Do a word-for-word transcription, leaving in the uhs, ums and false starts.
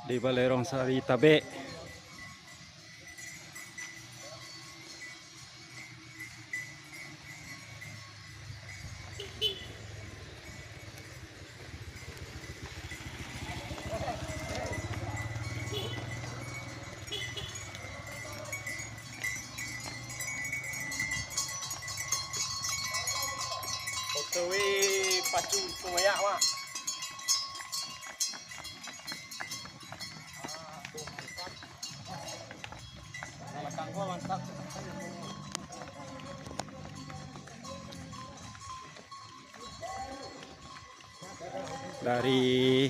Di Balai Rong Sari Tabek. Oke, weh, pacu tu banyak, Mak. Dari